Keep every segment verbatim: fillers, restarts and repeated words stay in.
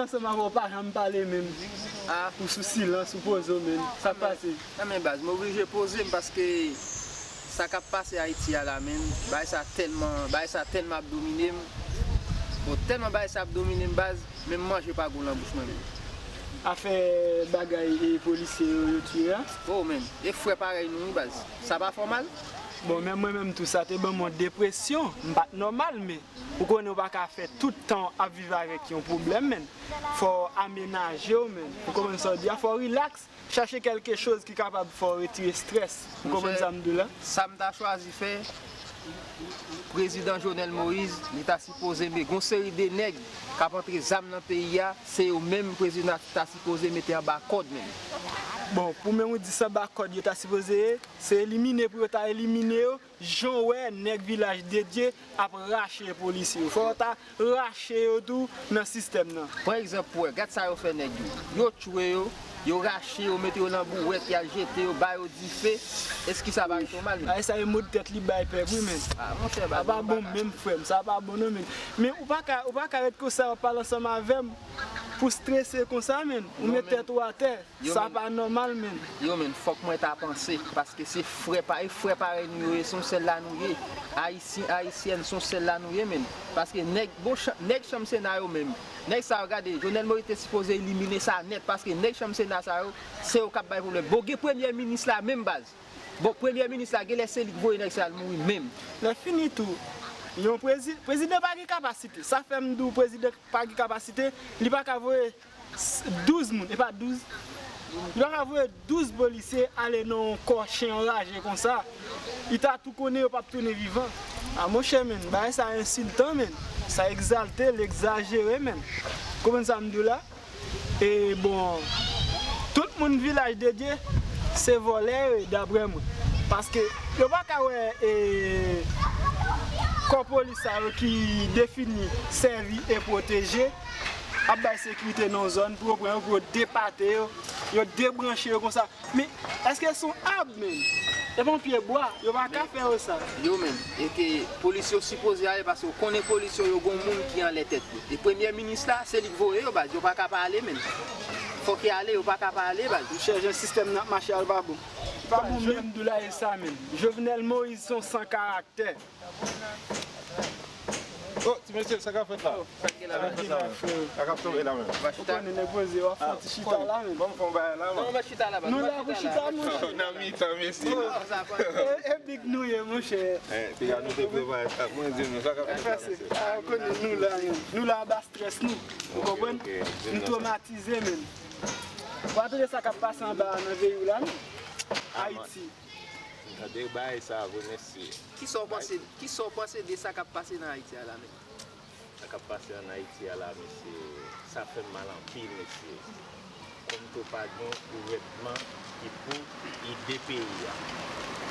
Ansanm avè w pa janm pale menm. Ah. Ou sou silans, ou poze w menm. Sa k pase? Nan men baz, m oblije poze m paske sa k ap pase Ayiti a la menm, bagay sa tèlman, bagay sa tèlman ap domine m. Bon, tèlman bagay sa ap domine m baz, menm manje pa gou nan bouch mwen menm. Afè bagay e polisye yo, yo tiye a? Oh menm, e frè parèy nou wi baz. Sa pa fè w mal? Bon, men mwen menm tou, sa te ban m yon depresyon. M pa t nòmal, men ou konnen ou pa ka fè tout tan w ap viv avèk yon pwoblèm, men fò w amenaje w, men ou konprann sa w di a, fò w rilaks, chache kèlke choz ki kapab fè w retire estrès. Ou konprann sa m di w la? Sa m ta chwazi fè, Prezidan Jovenel Moïse, li ta sipoze, men gon seri de nèg k ap antre zam nan peyi a, se yo menm prezidan ta sipoze mete anba kòd menm. Bon, pou menm ou di se anba kòd yo ta sipoze ye, se elimine pou yo ta elimine yo, jan w wè nèg Vilaj de Dye ap rache polisye yo. Fò yo ta rache yo tou nan sistèm nan. Pran egzanp pou wè, gad sa yo fè nèg yo. Yo tchwe yo, yo rache yo, mete yo nan bouwèt, y al jete yo, ba yo dife. Èske sa pa ret yon mal menm? Ay, sa e mòd tèt li bay pèp wi menm. Ah, monchè, sa pa bon menm frè m, sa pa bon non menm. Men ou pa ka, ou pa ka ret konsa, w ap pale ansanm avè m pou strese konsa menm. Ou met tèt ou atè. Sa pa nòmal menm. Yo menm, fòk mwen ta panse, paske se frè pa, e frè parèy nou yo ye, se yon sèl la nou ye. Ayisyen, ayisyèn, se yon sèl la nou ye menm. Paske nèg, bon, nèg chanm Sena yo menm, nèg sa yo gade, Jovenel Moïse te sipoze elimine sa nèt, paske nèg chanm Sena sa yo, se yo k ap bay pwoblèm. Bon, gen premyè minis la menm baz. Bon, premyè minis la, genlè se li k voye nèg sa al mouri menm. Lè fini tou, yon prezi-, prezidan pa gen kapasite. Sa fè m di w prezidan pa gen kapasite, li pa ka voye douz moun, e pa douz. Li pa ka voye douz polisye ale nan yon kò chen anraje konsa. Li ta tou konnen yo p ap tounen vivan. A monchè menm, bagay sa ensiltan menm. Sa egzalte, l egzajere menm. Konprann sa m di w la? E bon, tout moun Vilaj de Dye se vòlè yo ye, daprè mwen. Paske yo pa ka wè e, kò polis sa yo ki defini sèvi e pwoteje ap bay sekirite nan yon zòn pou yo pran yo, pou yo depate yo, yo debranche yo konsa. Men, èske se yon ab menm? E pa yon pye bwa, yo pa ka fè yo sa. Yo menm, e ke polis yo sipoze ale paske w konnen polis yo, yo gon moun ki anlè tèt yo. E premyè minis la, se li k voye yo baz, yo pa ka pa ale menm. Fòk y ale, yo pa ka pa ale baz. Monchè, jan sistèm nan ap mache a, l pa bon. Li pa bon menm. Jan m di w la, e sa menm. Jovenel Moïse se yon san karaktè. Oh, ti mesye, sa k ap fèt la? Sa k gen la menm? Sa k ap tonbe la menm? Ou konnen nèg poze, w ap fè yon ti chita la menm. Ban m fè yon bagay la, man. Non, w ap chita la, baz. Nou la pou chita, monchè. Nan mitan, mesye. E, e big nou ye, monchè. Eh, piga nou te prepare sa. Mwen di nou, sa k ap fèt la, mesye? Ah, ou konnen nou la menm. Nou la anba strès nou. Ou konprann? Nou twomatize menm. W ap tande sa k ap pase anba a nan peyi w la menm. Ayiti. M tande bagay sa vre, mesye. Kisa w panse, kisa w panse de sa k ap pase nan Ayiti a la menm? Sa k ap pase ann Ayiti a la, mesye, sa fè m mal anpil, mesye. Kòmsi pa gen yon gouvènman ki pou ede peyi a.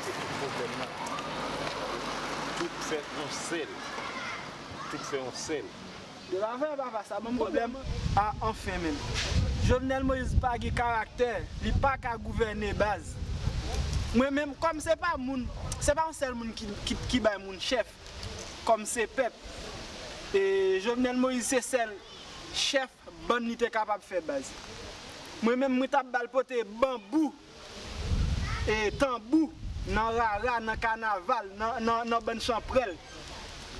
Se tout pwoblèm nan. Tout fè yon sèl. Tout fè yon sèl. Yo pa vre, papa, sa ban m pwoblèm. A, anfen menm. Jovenel Moïse pa gen karaktè, li pa ka gouvène baz. Mwen menm, kòm se pa moun, se pa yon sèl moun ki, ki, ki bay moun chèf, kòm se pèp. E Jovenel Moïse se sèl chèf bann li te kapab fè baz. Mwen menm, mwen t ap ba l pote banbou e tanbou nan rara, nan kanaval, nan, nan, nan bann chanprèl.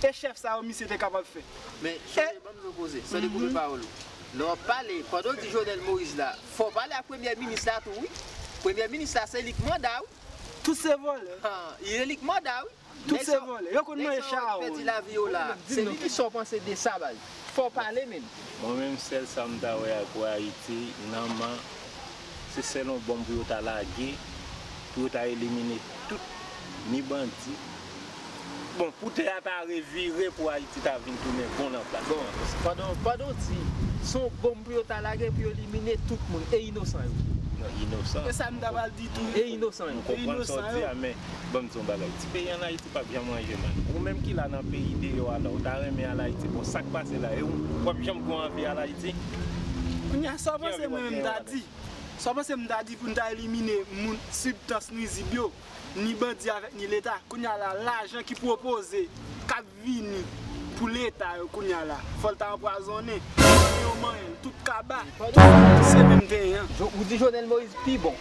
E chèf sa yo misye te kapab fè. Men, chonje, ban m di w koze, san dekoupe pawòl ou. Lè w ap pale, pandan w di Jovenel Moïse la, fò w pale ak premyè minis la tou, wi. Premyè minis la, se li k manda, wi. Tout se vòlè. Ha, se li k manda, wi. Tout se vòlè. Yo konn manje cha a wòl. Pèdi lavi yo la. Se li ki sa w panse de sa, baz. Fò w pale menm. Mwen menm, sèl sa m ta wè a pou Ayiti, nan man, se sèl yon bonm pou yo ta lage, pou yo ta elimine tout, ni bandi. Bon, pou tè a ta revire, pou Ayiti ta vin tounen bon nan plas. Bon, pandan, pandan w di, se yon bonm pou yo ta lage, pou yo elimine tout moun, e inosan yo. Non, inosan. E sa m ta pral di tou. E inosan yo. M konprann sa w di a, men ban m di w yon bagay. Ti peyi ann Ayiti p ap janm ranje, man. Ou menm ki la nan peyi deyò a la, ou ta renmen al Ayiti? Bon, sa k pase la, e ou, w ap janm gen anvi al Ayiti? Kounye a, sa w panse mwen menm m ta di? Sa w panse m ta di pou n ta elimine moun, sibstans nwizib yo, ni bandi avèk ni Leta? Kounye a la, lajan ki pwopoze, k ap vini pou Leta yo kounye a la, fò l ta anpwazonnen. Mande yon manyen l, tout kaba, tout se menm tenyen an. Jo- ou di Jovenel Moïse pi bon.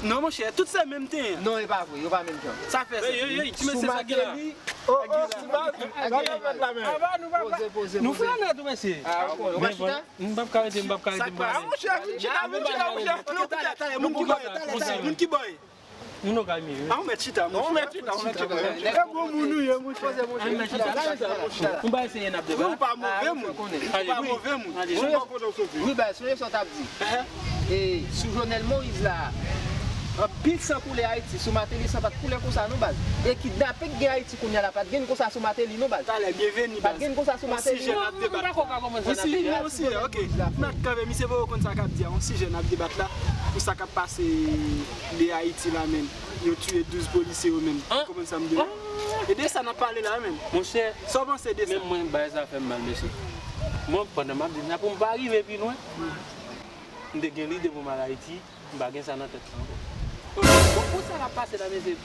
Non, monchè, tout se menm tenyen an. Non, e pa vre, yo pa menm jan. Sa fè sa. Ey, ey, ey, ti mesye, sa ki la? Sou Martelly, oh, oh, ti baz, bagay fèt la menm. Poze, poze, poze. Nou flane tou, mesye. Ah, ok. Ou pa chita? M p ap ka rete, m p ap ka rete, m p ap ka rete. Ah, monchè, vin chita, vin chita, monchè. Talè, talè, moun ki bò yo, talè, talè, moun ki bò yo. Moun yo ka miye, wi. Ah, ou mèt chita, monchè. Ou mèt chita, ou mèt chita. E bon moun ou ye, monchè. Poze, monchè. Chita la, chita la, chita la. Nou pa eseye n ap debat. Ou pa move moun. Ou pa move moun. Ou pa kote w soti. Wi, baz, sonje sa w t ap di. E, sou Jovenel Moïse la, anpil san koule Ayiti, sou Martelly san pa t koule konsa non, baz. E kidnape k gen Ayiti kounye a la, pa t gen konsa sou Martelly non, baz. Talè, byenveni, baz. Pa t gen konsa sou Martelly. On sijè n ap debat. Nou pa ko ka konprann sa n ap debat. On sijè, ok. N ap kanpe, misye poko konn sa k ap di a. On sijè n ap debat la, pou sa k ap pase de Ayiti la, menm. Yo tiye douz polisye yo menm. An? Konprann sa m di la? E de sa n ap pale la, menm. Monchè, sa w panse de sa? Menm mwen, bagay sa fè m mal, mesye. Mwen, pandan m ap di sa, pou m pa rive pi lwen, m te gen lide pou m al Ayiti. M pa gen sa nan tèt la ankò. Bon, pou sa k ap pase la, mesye,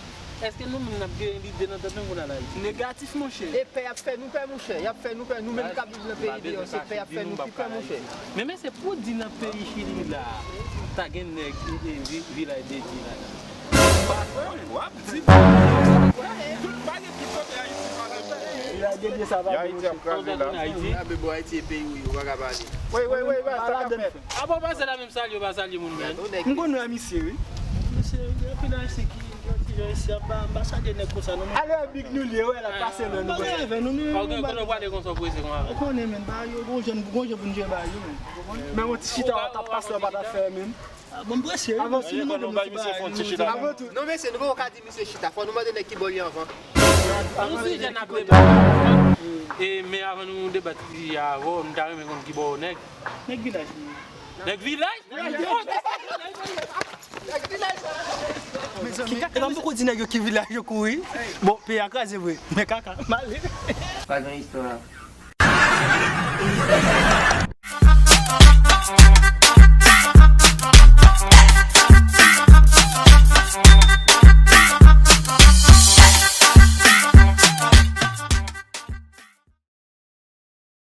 èske nou menm n ap gen lide nan tèt nou pou n al Ayiti? Negatif, monchè. E pè y ap fè nou pè, monchè. Y ap fè nou pè. Nou menm k ap viv nan peyi deyò, se pè y ap fè nou pi pè, monchè. Men, mesye, pou di nan peyi Chili la, ta gen nèg, e, e, vi-, vilaj dedye la. Pa kwè, w ap di. Tout bagay, tout kote Ayiti pa gen vilaj dedye, sa pa gen, monchè. Ayiti ap kraze la. Ayiti. Abe, bon, Ayiti e peyi w ye, ou pa ka pale. Wi, wi, wi, wi, sa k ap fèt. Apa w pase la menm salye, w pa salye moun menm. M konn wè misye, wi. Misye, gen anpil Ayisyen ki gen ti jan isi, m pa, m pa salye nèg konsa non. Alè big nou li ye, wè, l ap pase lè nou. Pa gen avè nou, nou. Ou gen kote w prale konsa w prese konsa. Ou konnen, menm, ba yo, gon jan, gon jan pou n jere ba yo, menm. Ou konprann? Men yon ti chita w t ap pase, w pa t ap fè, menm. Ah, bon, m prese, wi. Avan si nou mande m ti bagay, nou ti bagay. Non, mesye, nou poko ka di misye chita. Fò nou mande nèg ki bò li anvan. Nou sijè n ap debat. E, men avan nou debat li avè w, nou ta renmen konn ki bò nèg. Nèg vilaj. Nèg vilaj? Nèg vilaj. Ki kaka, e pa m poko di nèg yo ki vilaj yo kouri. Bon, peyi a kraze vre. Men kaka, m ale. Pa gen istwa.